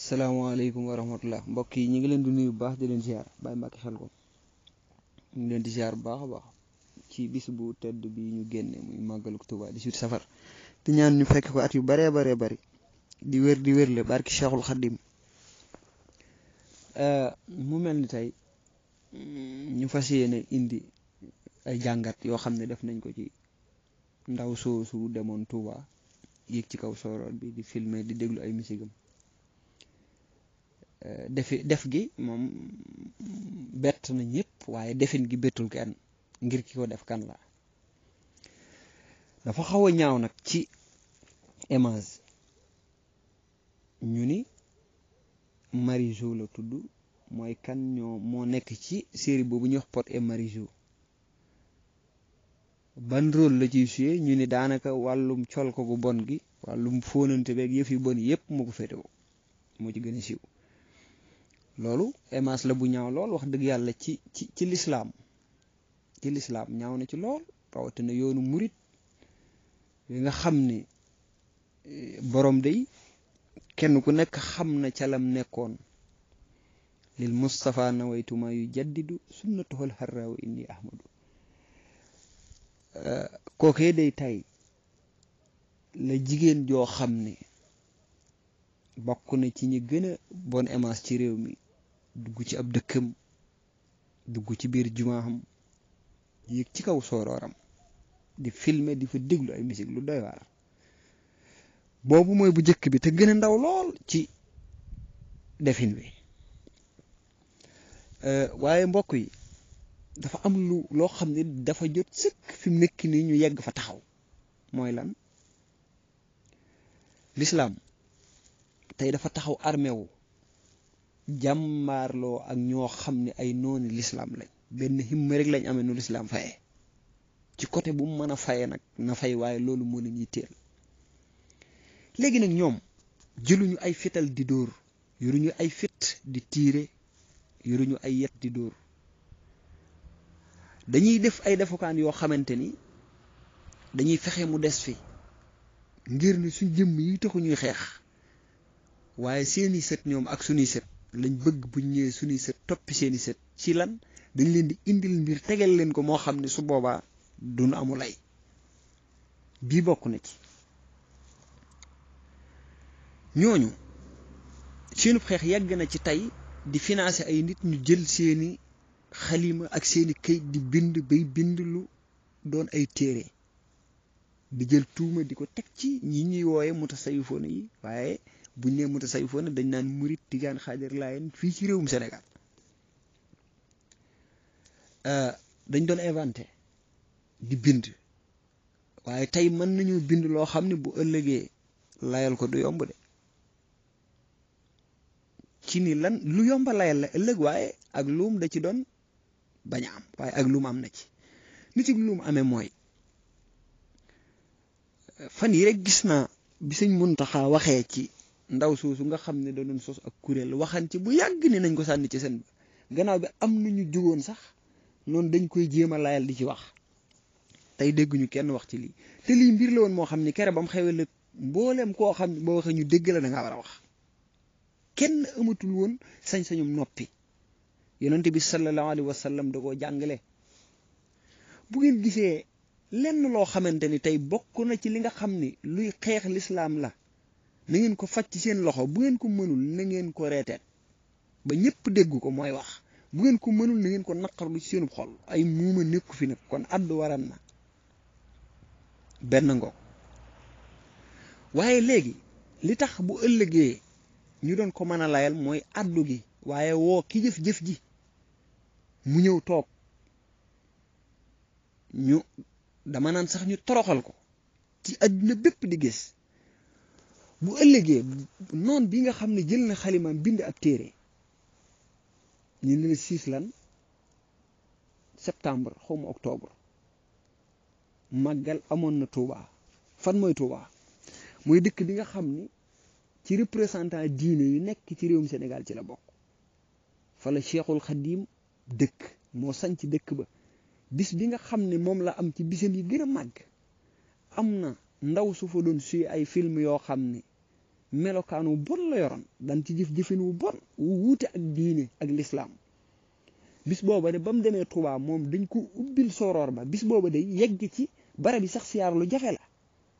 salaamaaleykum wa rahmatullah mbokk yi ñu ngi leen di nuyu bu baax di leen ziar Baye Mbacke xel ko ñu ngi leen di ziar bu baax a baax ci bis bu tedd bi ñu génne muy màggalu Tuuba 18 safar di ñaan ñu fekk ko at yu baree baree bari di wérle barki Cheikhul Khadim mu mel ni tey ñu fas yéene indi ay jàngat yoo xam ne def nañ ko ci ndaw soosu demoon Tuuba yéeg ci kaw soroor bi di filmer di déglu ay misigam def gi moom bett na ñëpp waaye defin gi bettul kenn ngir ki ko def kan la dafa xaw a ñaaw nag ci image ñu ni Marijo la tudd mooy kan moo nekk ci série boobu ñuy wax Pod et Marijo ban rôle la ciy suyee ñu ni daanaka wàllum col ko gu bon gi wàllum fóonante beeg yëf yu bon yëpp moo ko féetewoo moo ci gën a siiw loolu image la bu ñaaw lool wax dëgg yàlla ci lislaam ñaaw na ci lool rawatina yoonu murit yi nga xam ni borom day kenn ku nekk xam na ca lam nekkoon lil Mustafa nawaytuma yu jaddidu sunnatuhul harra wa inni ahmadu kookee day tay la jigéen joo xam ne bokk na ci ñi gën a bon image ci réew mi dugg ci ab dëkkam dugg ci biir jumaam yéeg ci kaw soorooram di filmer di fa déglu ay musique lu doy waar boobu mooy bu njëkk bi te gën a ndaw lool ci defin wi waaye mbokk yi dafa am loo xam ne dafa jot sëkk fi mu nekk nii ñu yegg fa taxaw mooy lan lislaam tey dafa taxaw armé wu jàmmaarloo ak ñoo xam ne ay nooni lislaam lañ benn himma rek lañ amee nu lislaam faye ci côté bu mu mën a faye nag na fay waaye loolu moo leen yitteel léegi nag ñoom jëluñu ay fital di dóor yoruñu ay fit di tiire yoruñu ay yet di dóor dañuy def ay defukaan yoo xamante ni dañuy fexe mu des fi ngir ni suñ jëmm yi taxu ñuy xeex waaye seeni sët ñoom ak suñuy sët lañ bëgg buñ ñëwee suñuy sët toppi seeni sët ci lan dañ leen di indil mbir tegal leen ko moo xam ne su boobaa duñ amul ay bii bokk na ci ñooñu seenub xeex yàgg na ci tey di financer ay nit ñu jël seeni xalima ak seeni këyit di bind bay bind lu doon ay téere di jël tuuma di ko teg ci ñi ñuy wooye mutasawwifoona yi waaye buñ nee mutasawwifoona dañ naan murit tijaan xaadir laayeen fii ci réewum Sénégal dañ doon inventé di bind waaye tey mën nañu bind loo xam ne bu ëllëgee layal ko du yomb de ci ni lan lu yomba layal la ëllëg waaye ak luum da ci doon bañ a am waaye ak luum am na ci nit ci luum amee mooy fan yi rek gis naa bi Sëñ Muntaxa waxee ci ndaw soosu nga xam ne da doon sos ak kuréel waxan ci bu yàgg ne nañ ko sànni ci seen gannaaw bi am nañu jugoon sax noonu dañ koy jéem a layal di ci wax tey dégguñu kenn wax ci lii te lii mbir la woon moo xam ni kere ba mu xewee la mbooleem koo xam ne boo waxee ñu dégg la da ngaa war a wax kenn amatul woon sañ-sañum noppi yonente bi sallallahu alayhi wa sallam da koo jàngale bu ngeen gisee lenn loo xamante ni tey bokk na ci li nga xam ni luy xeex lislaam la na ngeen ko faj ci seen loxo bu ngeen ko mënul na ngeen ko reeteet ba ñëpp dégg ko mooy wax bu ngeen ko mënul na ngeen ko naqarlu ci seenub xol ay muuma nekku fi nag kon addu waran na benn ngoog waaye léegi li tax bu ëllëgee ñu doon ko mën a layal mooy addu gi waaye woo ki jëf-jëf ji mu ñëw toog ñu dama naan sax ñu toroxal ko ci àdduna bépp di gis bu ëllëgee noon bi nga xam ne jël na xalimaam bind ab téere ñu ne la 6 lan septembre xawma octobre màggal amoon na Touba fan mooy Touba mooy dëkk bi nga xam ni ci représentant diine yu nekk ci réewum Sénégal ci la bokk fa la Cheikhul Khadim dëkk moo sañ ci dëkk ba bis bi nga xam ne moom la am ci bisam yi gën a màgg am na ndaw su fa doon suy ay film yoo xam ne melokaan wu bon la yoroon daan ci jëf-jëfin wu bon wu wuute ak diine ak lislaam bis booba de ba mu demee Touba moom dañ ko ubbil soroor ba bis booba de yegg ci barab yi sax siyaar lu jafe la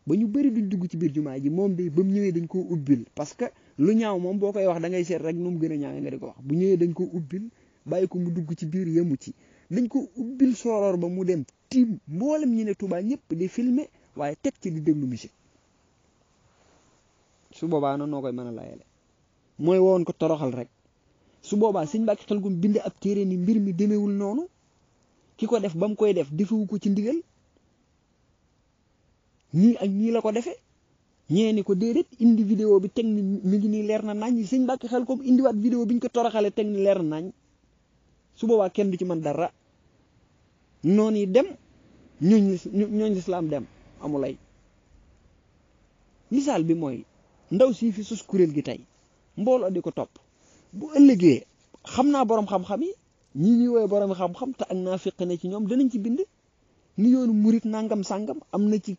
ba ñu bëri duñ dugg ci biir jumaa ji moom de ba mu ñëwee dañ koo ubbil parce que lu ñaaw moom boo koy wax da ngay seet rek nu mu gën a ñaaw nga di ko wax bu ñëwee dañ ko ubbil bàyyi ko mu dugg ci biir yemu ci dañ ko ubbil soroor ba mu dem tiim mboolem ñi ne Touba ñëpp di filmer waaye teg ci di déglu musique su boobaa noonu noo koy mën a layele mooy woon ko toroxal rek su boobaa Sëñ Mbàkke Xelkom bind ab téere ni mbir mi demewul noonu ki ko def ba mu koy def defewu ko ci ndigal ñii ak ñii la ko defee ñee ni ko déedéet indi vidéo bi teg ni mi ngi nii leer na nañ Sëñ Mbàkke Xelkom indiwaat vidéo bi ñu ko toroxale teg ni leer na nañ su boobaa kenn du ci mën dara noonu yi dem ñooñ lislaam dem amulay misaal bi mooy ndaw sii fi sus kuréel gi tey mbooloo di ko topp bu ëllëgee xam naa borom xam-xam yi ñii ñuy woowee borom xam-xam te ak naa fiq ne ci ñoom danañ ci bind ni yoonu murit nangam sàngam am na ci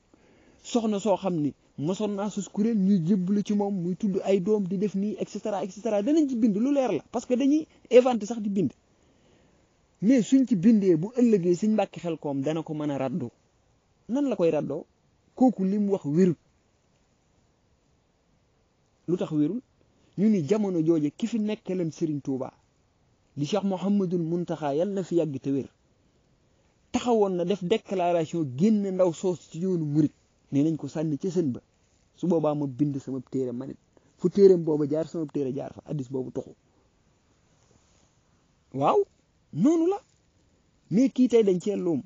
soxna soo xam ni mosoon naa sus kuréel ñuy jébbalu ci moom muy tudd ay doom di def nii et cetera danañ ci bind lu leer la parce que dañuy inventé sax di bind mais suñ ci bindee bu ëllëgee Sëñ Mbàkke Xelkom dana ko mën a raddoo nan la koy raddoo kooku li mu wax wérul lu tax wérul ñu ni jamono jooje ki fi nekkaleen Serigne Touba di Cheikh Mouhamadul Muntaxa yal na fi yàgg te wér taxawoon na def déclaration génn ndaw soos ci yoonu murit nee nañ ko sànni ca sën ba su boobaa ma bind sama téere manit fu téereem booba jaar sama téere jaar fa addis boobu toxu waaw noonu la mais kii tey dañ cee luum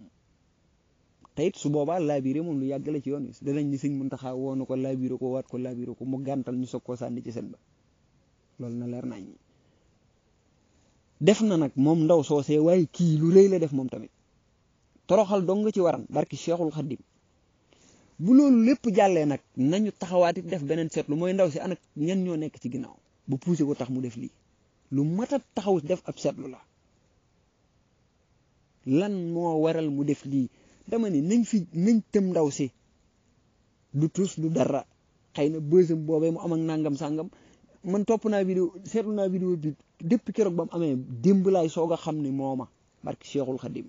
te it su boobaa laabiré moom lu yàgg la ci yoon wi danañ ni Sëñ Muntaxa woonu ko laabiré ko waat ko laabiré ko mu gàntal ñu soog koo sànni ci sën ba loolu na leer nañ def na nag moom ndaw soosee waaye kii lu rëy la def moom tamit toroxal dong nga ci waran barki Cheikhul Khadim bu loolu lépp jàllee nag nañu taxawaat it def beneen seetlu mooy ndaw si anak ñan ñoo nekk ci ginnaaw bu poussé ko tax mu def lii lu mat a taxaw def ab seetlu la lan moo waral mu def lii dama ni nañ tëm ndaw si du tus du dara xëy na bësam boobee mu am ak nangam sàngam man topp naa vidéo seetlu naa vidéo bi depuis keroog ba mu amee démb laay soog a xam ne mooma barki Cheikhul Khadim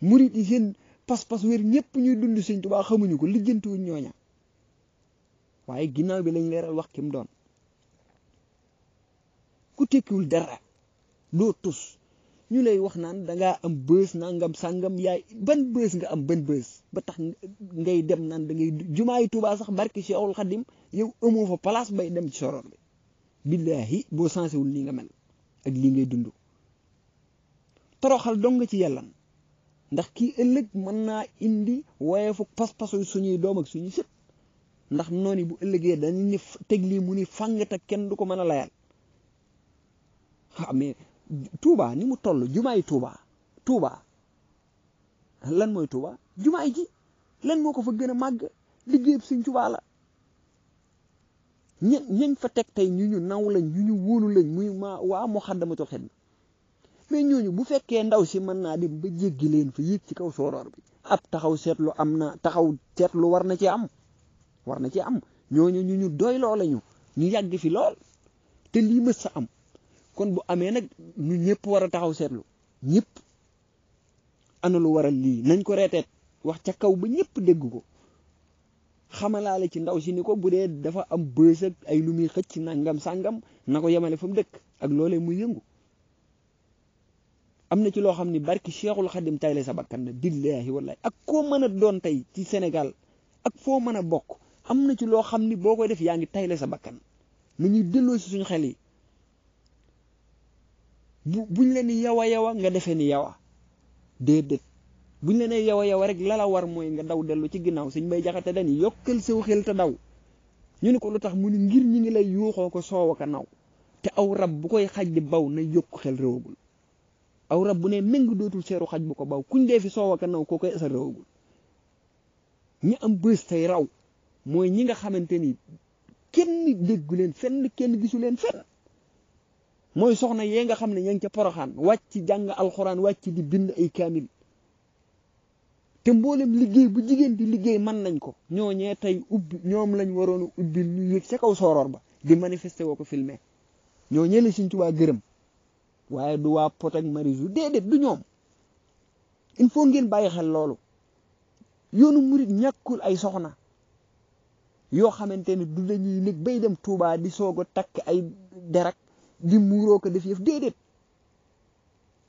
murit yi seen pas-pas wér ñëpp ñuy dund Sëñ Tuubaa xamuñu ko lijjantiwuñ ñooña waaye ginnaaw bi lañ leeral wax ki mu doon ku tekkiwul dara doo tus ñu lay wax naan dangaa am bës nangam sàngam yaay ban bës nga am ban bës ba tax ngay dem naan da ngay jumaay Tuubaa sax barki Cheikhul Khadim yow amoo fa place bay dem ci soroor bi billaahi boo sensewul lii nga mel ak lii ngay dund toroxal dong nga ci yàllan ndax kii ëllëg mën naa indi woyeefu pas-pasu suñuy doom ak suñuy sët ndax noonu bu ëllëgee dañu ni teg lii mu ni fàngata kenn du ko mën a layal mais Touba ni mu toll jumaay Touba lan mooy Touba jumaay ji lan moo ko fa gën a màgg liggéeyub Sëñ Touba la ñañ fa teg tey ñu naw lañ ñu wóolu lañ muy waa Moukhaddamatoul Khidma mais ñooñu bu fekkee ndaw si mën naa dem ba jéggi leen fa yéeg ci kaw sooroor bi ab taxaw seetlu am na taxaw seetlu war na ci am ñooñu ñu doyloo lañu ñu yàgg fi lool te lii mës sa am kon bu amee nag ñu ñëpp war a taxaw seetlu ñëpp ana lu waral lii nañ ko reeteet wax ca kaw ba ñëpp dégg ko xamalaale ci ndaw si ni ko bu dee dafa am bës ak ay lu muy xëcc nangam sàngam na ko yemale fa mu dëkk ak loolee muy yëngu am na ci loo xam ni barki Cheikhul Khadim tay la sa bakkan na billaahi wallaahi ak koo mën a doon tey ci Sénégal ak foo mën a bokk am na ci loo xam ni boo koy def yaa ngi tay la sa bakkan na ñuy delloo si suñu xel yi buñ leen ni yawa nga defee ni yawa déedéet buñ leen ne yawa rek lala war mooy nga daw dellu ci ginnaaw Sëñ Bay Jaxate dañuy yokkal saw xel te daw ñu ne ko lu tax mu ni ngir ñi ngi lay yuuxoo ko soow ko naw te aw rab bu koy xaj di baw na yokk xel réewagul aw rab bu ne méng dootul seeru xaj bu ko baw kuñ dee fi soow ak naw koo koy asa réewagul ñi am bës tey raw mooy ñi nga xamante ni kenn déggu leen fenn kenn gisu leen fenn mooy soxna yee nga xam ne ña ngi ca Poroxaan wàcc jàng alxuraan wàcc di bind ay kaamil te mboolem liggéey bu jigéen di liggéey mën nañ ko ñooñee tey ñoom lañ waroon a ubbil ñu yëg ca kaw sooroor ba di manifester woo ko filmer ñooñee la Sëñ Tuubaa gërëm waaye du waa Pod ak Marichou déedéet du ñoom. il faut ngeen bàyyi xel loolu yoonu murit ñàkkul ay soxna yoo xamante ne du lañuy nekk bay dem Touba di soog a takk ay derak di muuroo ko def yëf déedéet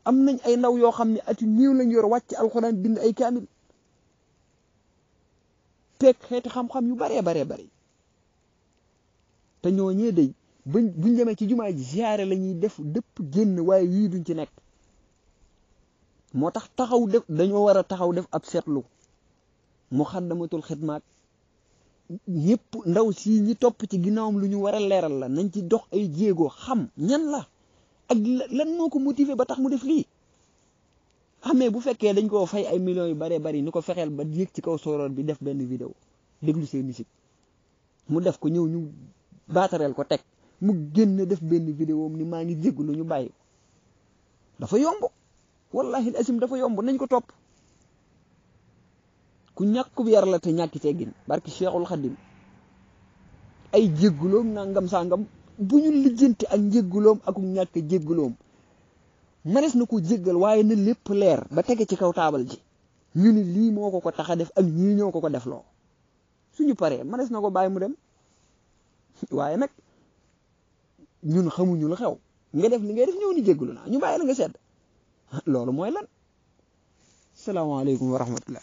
am nañ ay ndaw yoo xam ne ati néew lañ yor wàcc alxuraan bind ay kaamil peeg xeeti xam-xam yu baree bari te ñooñee day buñ demee ci jumaa ji ziyaare la ñuy def dëpp génn waaye yii duñ ci nekk moo tax dañoo war a taxaw def ab seetlu Muxaddamatul Xidma ñëpp ndaw si ñi topp ci ginnaawam lu ñu war a leeral la nañ ci dox ay jéego xam ñan la ak lan moo ko motiver ba tax mu def lii xamee bu fekkee dañ koo fay ay millions yu baree bari ni ko fexeel ba yéeg ci kaw sooroor bi def benn vidéo déglu seen musique mu def ko ñëw ñu baatareel ko teg mu génn def benn vidéo ni maa ngi jégalu ñu bàyyi dafa yomb wallahi asim dafa yomb nañ ko topp ku ñàkk yar la te ñàkki teggin barki Cheikhul Khadim ay jégguloom nangam sangam bu ñu lijjanti ak njégguloom ak ñàkk jégguloom manes na ko jéggal waaye na lépp leer ba tege ci kaw taabal ji ñu ni lii moo ko tax a def ak ñii ñoo ko def loo suñu paree manes na ko bàyyi mu dem waaye nag ñun xamuñu lu xew nga def li ngay def ñëw ni jéggalu naa ñu bàyyi la nga sedd loolu mooy lan salaamaaleykum wa rahmatullah